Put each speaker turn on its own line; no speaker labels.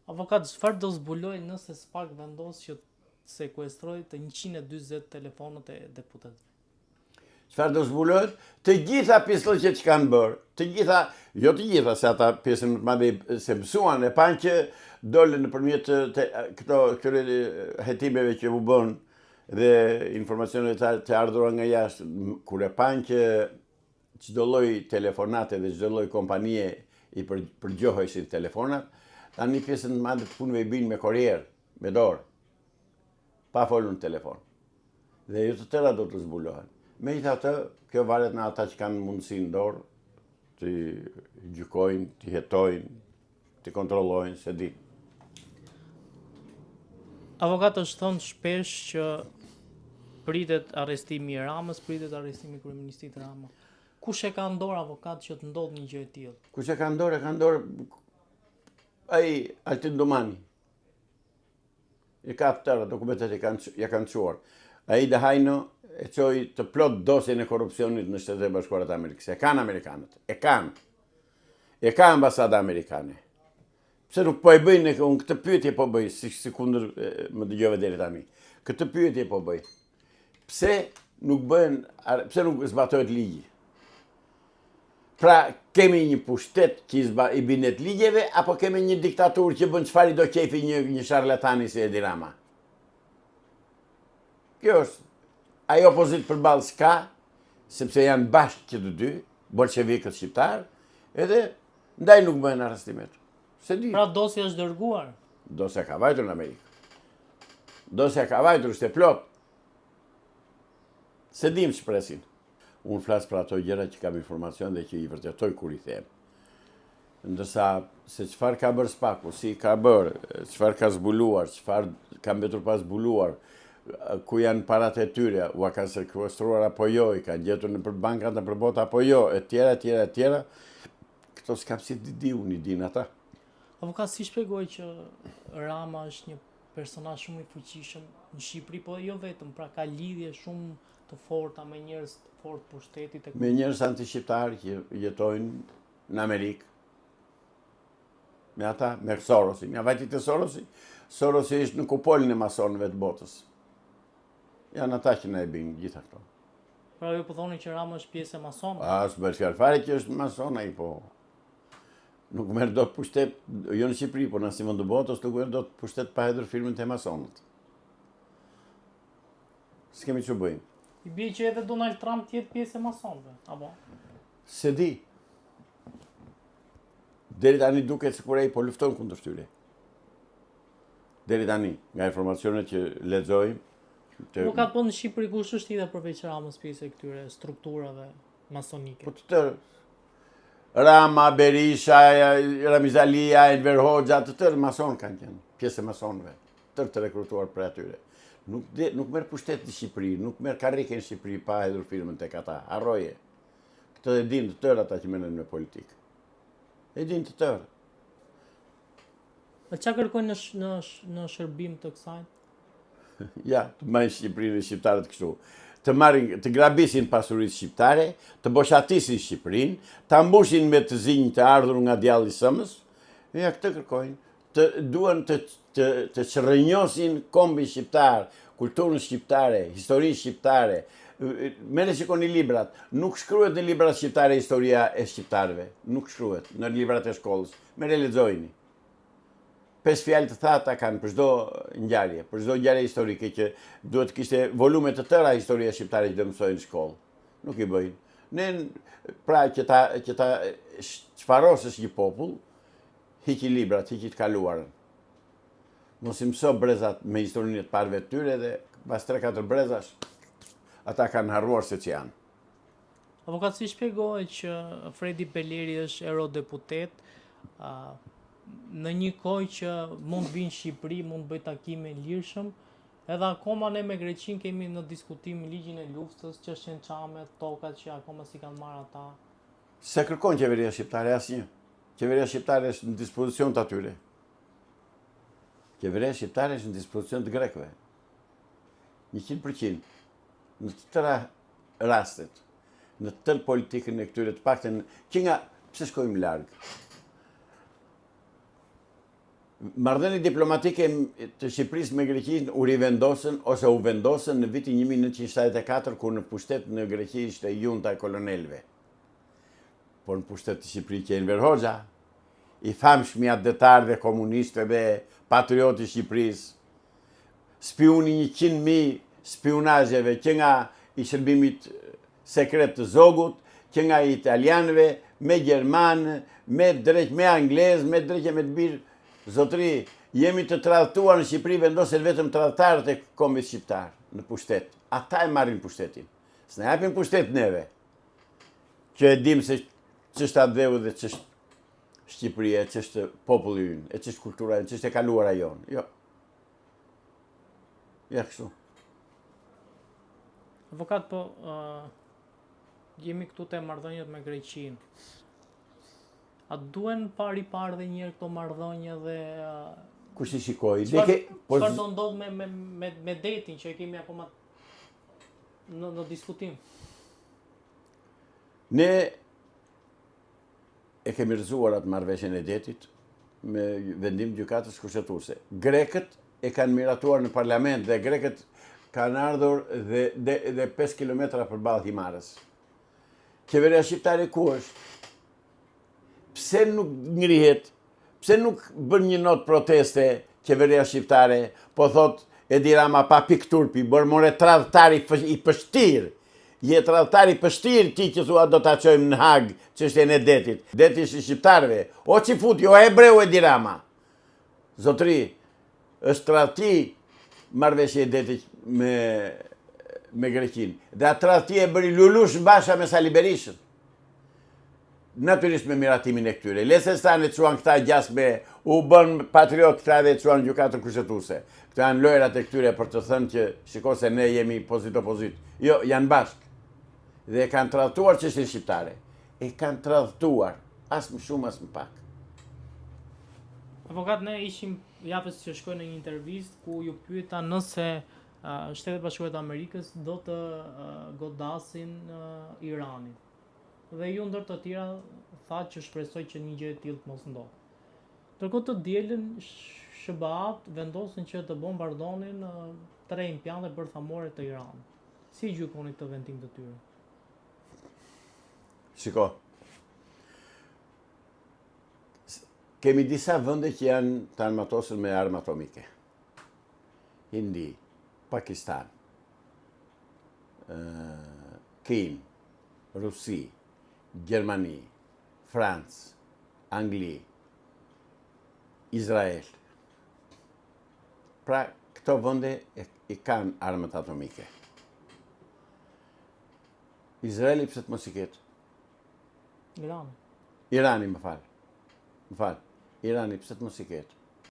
Avokat, çfarë do zbulojë nëse SPAK vendos që të sekuestrojë të 140 telefonët e deputetëve?
Çfarë do zbulohet? Të gjitha pisllëqet që kanë bërë, të gjitha, jo të gjitha, se ata pjesën më të madhe se mësuan, e panë që dolën nëpërmjet të këto këtyre hetimeve që u bënë dhe informacioneve të, të ardhura nga jashtë, kur e panë që çdo lloj telefonate dhe çdo lloj kompanie i për, përgjoheshin telefonat, tani pjesën të madhe të punëve i bëjnë me korrier, me dorë, pa folur në telefon. Dhe jo të tëra do të zbulohen. Megjithatë, kjo varet nga ata që kanë mundësi në dorë të gjykojnë, të hetojnë, të kontrollojnë, s'e di.
Avokat është thënë shpesh që pritet arrestimi i Ramës, pritet arrestimi i kryeministrit Rama. Kush e ka në dorë avokat që të ndodhë një gjë e tillë?
Kush e ka në dorë, e ka në dorë ai Altin Dumani. I ka të tëra dokumentet i kanë ja kanë çuar. Aida Hajno e çoi të plotë dosjen e korrupsionit në Shtetet e Bashkuara të Amerikës. E kanë amerikanët, e kanë. E ka ambasada amerikane. Pse nuk po e bëjnë, unë këtë pyetje po bëj, si, sikundër më dëgjove deri tani. Këtë pyetje po bëj. Pse nuk bëhen, pse nuk zbatohet ligji? Pra, kemi një pushtet që i, zba, i bindet ligjeve, apo kemi një diktaturë që bën çfarë i do qejfi një, një sharlatani si Edi Rama? Kjo është, ai opozitë përballë s'ka, sepse janë bashkë që të dy, bolshevikët shqiptarë, edhe ndaj nuk bëhen arrestimet.
S'e di. Pra dosja është dërguar?
Dosja ka vajtur në Amerikë. Dosja ka vajtur, është e plotë. S'e dim ç'presin. Unë flas për ato gjëra që kam informacion dhe që i vërtetoj kur i them. Ndërsa se çfarë ka bërë Spaku, si ka bërë, çfarë ka zbuluar, çfarë ka mbetur pa zbuluar, ku janë paratë e tyre, ua kanë sekuestruar apo jo, i kanë gjetur nëpër bankat nëpër botë apo jo, e tjera, e tjera, e tjera, këto s'kam si t'i di unë, i dinë ata.
Avokat, si shpjegohet që Rama është një personazh shumë i fuqishëm në Shqipëri, po jo vetëm, pra ka lidhje shumë të forta me njerëz të fortë pushtetit
e Me njerëz antishqiptarë që jetojnë në Amerikë. Me ata, me Sorosin. Ja vajti te Sorosi. Sorosi është në kupolën e masonëve të botës. Janë ata që na e bëjnë gjitha këto.
Pra ju po thoni që Rama është pjesë e masonëve?
A, s'bëhet fjalë fare që është mason ai, po. Nuk merr dot pushtet, jo në Shqipëri, po në asnjë vend të botës, nuk merr dot pushtet pa hedhur firmën te masonët. S'kemi ç'u
bëjmë. I bie që edhe Donald Trump të jetë pjesë e masonëve, apo?
S'e di. Deri tani duket sikur ai po lufton kundër tyre. Deri tani, nga informacionet që lexojmë,
të... Nuk ka po në Shqipëri kush është tjetër përveç Ramës pjesë e këtyre strukturave masonike.
Po të tërë. Rama, Berisha, Ramiz Alia, Enver Hoxha, të tërë masonë kanë qenë, pjesë e masonëve, tërë të rekrutuar prej atyre. Nuk, de, nuk merr pushtet në Shqipëri, nuk merr karrike në Shqipëri pa hedhur firmën tek ata, harroje. Këtë e dinë të tërë ata që merren me politikë. E dinë të
tërë. E ça kërkojnë në, në, në shërbim të kësaj?
Ja, të mbajnë Shqipërinë dhe shqiptarët kështu. Të marrin, të grabisin pasuritë shqiptare, të boshatisin Shqipërinë, ta mbushin me të zinj të ardhur nga djalli i sëmës. Ja, këtë kërkojnë. Të duan të të të çrrënjosin kombin shqiptar, kulturën shqiptare, historinë shqiptare. Merre shikoni librat, nuk shkruhet në librat shqiptare historia e shqiptarëve, nuk shkruhet në librat e shkollës. Merre lexojini. Pesë fjalë të thata kanë për çdo ngjarje, për çdo ngjarje historike që duhet të kishte volume të tëra historia shqiptare që do mësojnë në shkollë. Nuk i bëjnë. Ne pra që ta që ta shfarosësh një popull, Hiqi librat, hiqi të kaluarën. Mos i mëso brezat me historinë e të parëve të tyre dhe pas 3-4 brezash ata kanë harruar se ç'janë.
Avokat si shpjegohet që Fredi Beleri është eurodeputet në një kohë që mund të vijë në Shqipëri, mund të bëjë takime lirshëm, edhe akoma ne me Greqinë kemi në diskutim ligjin e luftës, çështjen çame, tokat që akoma s'i kanë marrë ata.
S'e kërkon qeveria shqiptare asnjë. Qeveria shqiptare është në dispozicion të atyre. Qeveria shqiptare është në dispozicion të grekëve. 100% në të tëra rastet, në të tërë politikën e këtyre të paktën që nga pse shkojmë larg. Marrëdhëniet diplomatike të Shqipërisë me Greqinë u rivendosën ose u vendosën në vitin 1974 kur në pushtet në Greqi ishte junta e kolonelëve. Por në pushtet të Shqipëri qe Enver Hoxha, i famshmi atdhetar dhe komunist dhe patriot i Shqipërisë, spiuni i 100.000 spiunazheve që nga i shërbimit sekret të Zogut, që nga italianëve, me gjermanë, me dreq, me anglez, me dreq e me të birë, zotëri, jemi të tradhtuar në Shqipëri, vendosen vetëm tradhtarët e kombit shqiptar në pushtet. Ata e marrin pushtetin. S'na japin pushtet neve, që e dim se ç'është atdheu dhe ç'është Shqipëria, ç'është populli ynë, e ç'është kultura ynë, ç'është e kaluara jonë. Jo. Ja kështu.
Avokat, po, uh, jemi këtu te marrëdhëniet me Greqinë. A duhen pari parë dhe njëherë këto marrëdhënie dhe...
Uh, Kush i shikoi?
Çfarë po, do ndodhë me, me, me, me detin që e kemi akoma në, në diskutim?
Ne e kemi rrëzuar atë marrëveshjen e detit me vendim gjykatës kushtetuese. Grekët e kanë miratuar në parlament dhe grekët kanë ardhur dhe, dhe, dhe 5 km përballë Himarës. Qeveria shqiptare ku është? Pse nuk ngrihet? Pse nuk bën një notë proteste qeveria shqiptare? Po thotë Edi Rama pa pikë turpi, bërë more tradhtar i pështirë. Je tradhtar i pështirë ti që thua do ta çojmë në Hagë çështjen e detit. Deti është i shqiptarëve. O çifuti, o hebreu Edi Rama. Zotëri, është tradhti marrëveshja e detit me me Greqinë. Dhe atë tradhti e bëri Lulush Basha me Sali Berishën. Natyrisht me miratimin e këtyre. Le se s'thanë e çuan këta gjasme, u bënë patriot këta dhe e çuan gjykatën kushtetuese. Këto janë lojrat e këtyre për të thënë që shiko se ne jemi pozitë opozitë. Jo, janë bashkë. Dhe e kanë tradhtuar çështjen shqiptare. E kanë tradhtuar, as më shumë as më pak.
Avokat, ne ishim javës që shkoi në një intervistë ku ju pyeta nëse Shtetet e Bashkuara të Amerikës do të godasin Iranin. Dhe ju ndër të tjera thatë që shpresoj që një gjë e tillë të mos ndodhë. Ndërkohë të dielën SHBA-t vendosën që të bombardonin tre impiante bërthamore të Iranit. Si e gjykoni këtë vendim të tyre?
Shiko. Kemi disa vende që janë të armatosur me armë atomike. Indi, Pakistan, Kinë, Rusi, Gjermani, Francë, Angli, Izrael. Pra, këto vende i kanë armët atomike. Izraeli pse të mos i ketë?
Irani.
Irani, më fal. Më fal. Irani pse të mos i ketë?